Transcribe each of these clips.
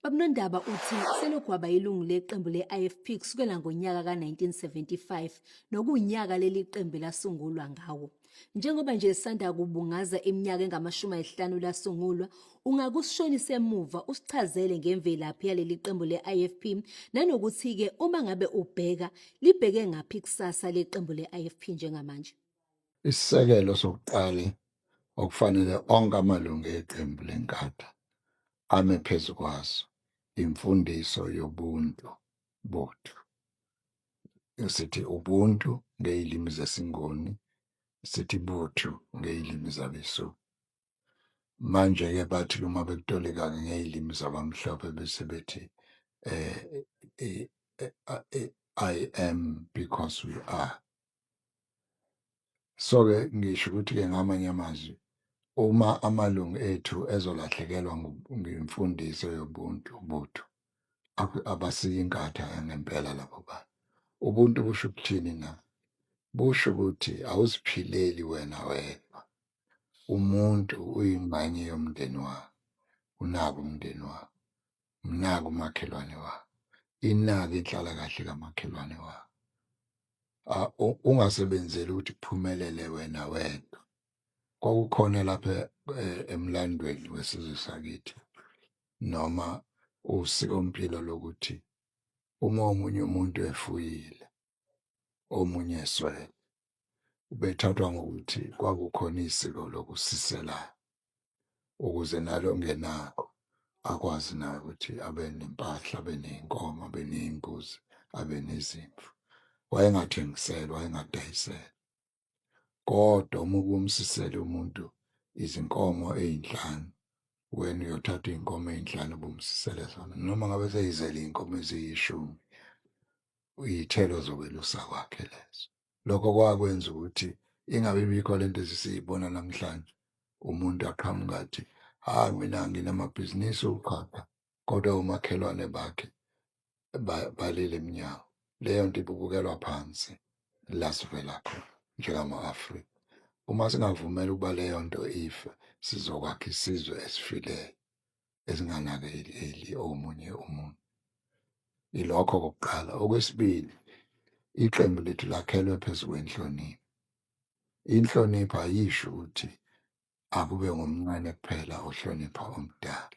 Baba Nondaba, uthi selokhu waba yilungu leqembu le-IFP kusukela ngonyaka ka-1975, nokuwunyaka leli qembu lasungulwa ngawo. Njengoba nje lisanda kubungaza iminyaka engama-50 lasungulwa, ungakusishonisa emuva usichazele ngemvelaphi yaleli qembu le-IFP nanokuthi-ke uma ngabe ubheka libheke ngaphi ikusasa leqembu le-IFP njengamanje? Isisekelo sokuqala okufanele onke amalungu eqembu leNkatha ame phezu kwaso imfundiso yobuntu bothu. Sithi ubuntu ngey'limi zesiNguni, sithi buthu ngey'limi zabeSuthu. Manje-ke bathi uma bekutolika-ke ngey'limi zabamhlophe bese bethi I am because we are. So-ke ngisho ukuthi-ke ngamanye amazwi uma amalungu ethu ezolahlekelwa ngemfundiso yobuntu buthu, abasiyo inkatha yangempela labo bantu. Ubuntu busho ukuthini na? Busho ukuthi awuziphileli wena wedwa. Umuntu uyingxenye yomndeni wakhe, unake umndeni wakhe, mnake umakhelwane wakho, inake inhlalakahle kamakhelwane wakho. Ungasebenzeli ukuthi kuphumelele wena wedwa. Kwakukhona lapha emlandweni wesizwe sakithi noma usikompilo lokuthi uma omunye umuntu efuyile, omunye eswele, ubethathwa ngokuthi kwakukhona isiko lokusiselana ukuze nalo ongenakho akwazi naye ukuthi abe nempahla, abe ney'nkomo, abe ney'mbuzi, abe nezimvu. Wayengathengiselwa, wayengadayiselwa. Kodwa uma ubumsisele umuntu izinkomo ey'nhlanu, wena uyothatha iy'nkomo ey'nhlanu obumsisele zona noma ngabe seyizele iy'nkomo eziyishumi, iy'thelo zokwelusa kwakhe lezo. Lokho kwakwenza ukuthi ingabe bikho lento esiyibona namhlanje, umuntu aqhamuke athi, hhayi mina nginamabhizinisi uqhwaga, kodwa omakhelwane bakhe balele emnyango. Leyo nto ibubukelwa phansi la sivela khona njengama-Afrika. Uma singavumela ukuba leyo nto ife, sizokwakha isizwe esifileyo esinganakekeli omunye umuntu. Ilokho okokuqala. Okwesibili, iqembu lethu lakhelwe phezu kwenhlonipho. Inhlonipho ayisho ukuthi akube ngomncane kuphela ohlonipha omdala,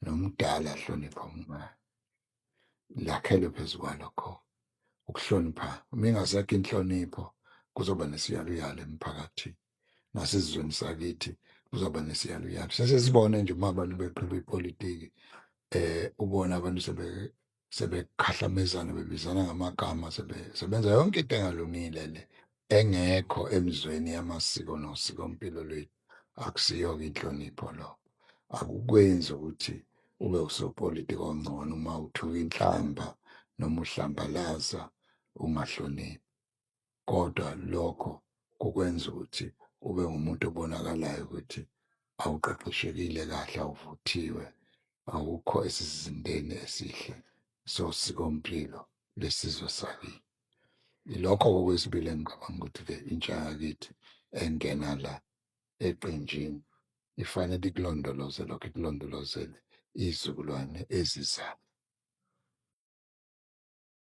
nomdala ahloniphe omncane. Lakhelwe phezu kwalokho ukuhlonipha. Uma ingasekho inhlonipho kuzoba nesiyaluyalu emphakathini, nasesizweni sakithi kuzoba nesiyaluyalu. Sesisibone nje uma abantu beqhuba ipolitiki, ubone abantu sebekhahlamezana bebizana ngamagama, sebenza yonke into engalungile le engekho emizweni yamasiko nosikompilo lwethu. Akusiyo-ke inhlonipho lokho. Akukwenzi ukuthi ube usopolitiki ongcono uma uthuka inhlamba noma uhlambalaza ungahloniphi, kodwa lokho kukwenza ukuthi ube ngumuntu obonakalayo ukuthi awuqeqeshekile kahle, awuvuthiwe, awukho esizindeni esihle sosikompilo lesizwe sakini. Ilokho okwesibili engicabanga ukuthi-ke intsha yakithi engena la eqenjini ifanele ikulondoloze lokho, ikulondolozele iy'zukulwane ezizayo.